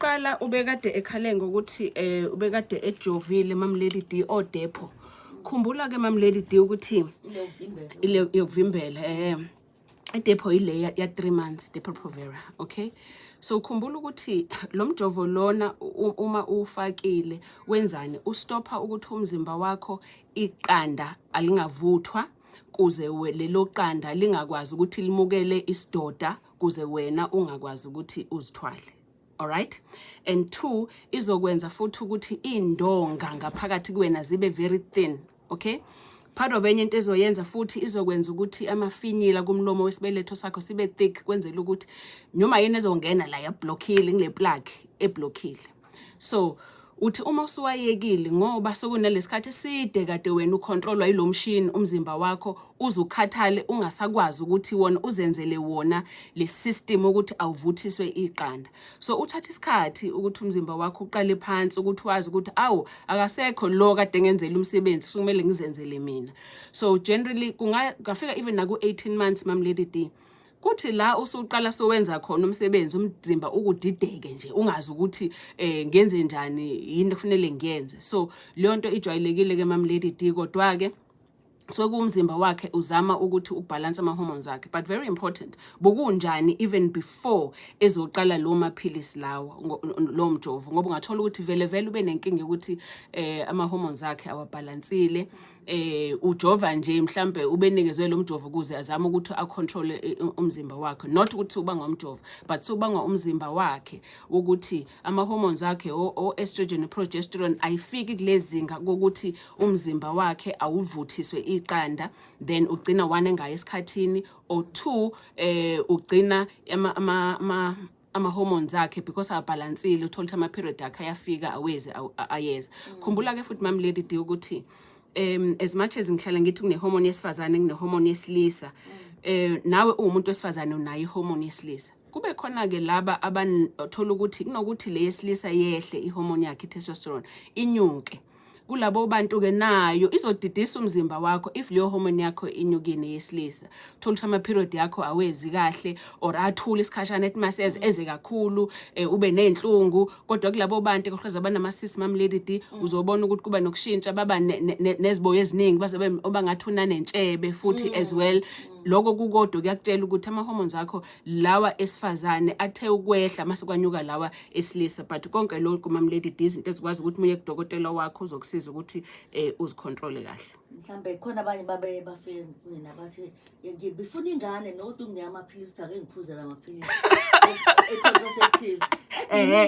Okokuqala, ubekade ekhale ngokuthi ubekade ejovile, Mam Lady D, oDepo. Khumbula ke, Mam Lady D, ukuthi ile yokuvimbela, iDepo ile ya 3 months, Depo Provera, okay? So khumbula ukuthi lo mjovo lona, uma ufakile, wenzani? Ustopha ukuthi umzimba wakho iqanda alingavuthwa, kuze lelo qanda lingakwazi ukuthi limukele isidoda, kuze wena ungakwazi ukuthi uzithwale, alright? And two, izokwenza futhi ukuthi indonga ngaphakathi kuwena zibe very thin, okay? Part of enye into ezoyenza futhi, izokwenza ukuthi amafinyila kumlomo wesibeletho sakho sibe thick, kwenzela ukuthi noma yini ezongena la yablockile ngile plug eblockile. So uthi uma usuwayekile, ngoba sekunalesikhathi eside kade wena ucontrolwa yilo mshini, umzimba wakho uzukhathale, ungasakwazi ukuthi wona uzenzele wona le system ukuthi awuvuthiswe iqanda. So uthatha isikhathi ukuthi umzimba wakho uqale phansi ukuthi wazi ukuthi awu, akasekho lo kade ngenzela umsebenzi, sokumele ngizenzele mina. So generally kungafika even naku 18 months, Mam Lady D, kuthi la usuqala sowenza khona umsebenzi, umzimba ukudideke nje, ungazi ukuthi ngenze njani, yini kufanele ngiyenze. So leyo nto ijwayelekile ke, Mam Lady D, kodwa ke so kumzimba wakhe uzama ukuthi ubalance ama hormones akhe. But very important, bokunjani even before ezoqala lo maphilisi lawo, lo mjovo? Ngoba ungathola ukuthi vele vele ube nenkinga ukuthi ama hormones akhe awabalansile, ujova nje, mhlambe ubenikezwe lo mjovo ukuze azame ukuthi acontrol umzimba wakhe, not ukuthi uba ngomjovo, but ubangwa umzimba wakhe ukuthi ama hormones akhe o estrogen, progesterone ayifiki kulezinga kokuthi umzimba wakhe awuvuthiswe iqanda. Then ugcina, one, engayi esikhathini, or two, ugcina ama hormones akhe, because abalansile, uthola ukuthi ama period akhe ayafika, awezi, ayeza. Khumbula ke futhi, Mam Lady D, ukuthi as much as ngihlala ngithi kune hormone yesifazane, kune hormone yesilisa, nawe uwumuntu wesifazane unayo ihormone yesilisa. Kube khona ke laba abathola ukuthi kunokuthi le yesilisa yehle, ihormone yakhe i-testosterone inyuke. Kulabo bantu ke nayo izodidisa umzimba wakho. If leyo hormone yakho inyukile yesilisa, uthola ukuthi ama-period yakho awezi kahle or athule isikhashana, ethi maseze eze kakhulu, ube ney'nhlungu. Kodwa kulabo bantu kakhulukazi abanama-cysts, Mam Lady D, uzobona ukuthi kuba nokushintsha, baba neziboyo eziningi, baze obangathi unanentshebe futhi as well. Lokho kukodwa kuyakutshela ukuthi ama-hormones akho lawa esifazane athe ukwehla, mase kwanyuka lawa esilisa. But konke lokhu, Mam Lady D, izinto ezikwazi ukuthi muye kudokotela wakho, uzokusiza ukuthi uzicontrole kahle. Mhlambe khona abanye babe bafike mina bathi, "Ngifuna ingane nokuthi unginike amaphilisi, ukuthi ake ngiphuze la maphilisi e-contraceptive." Ediniwe.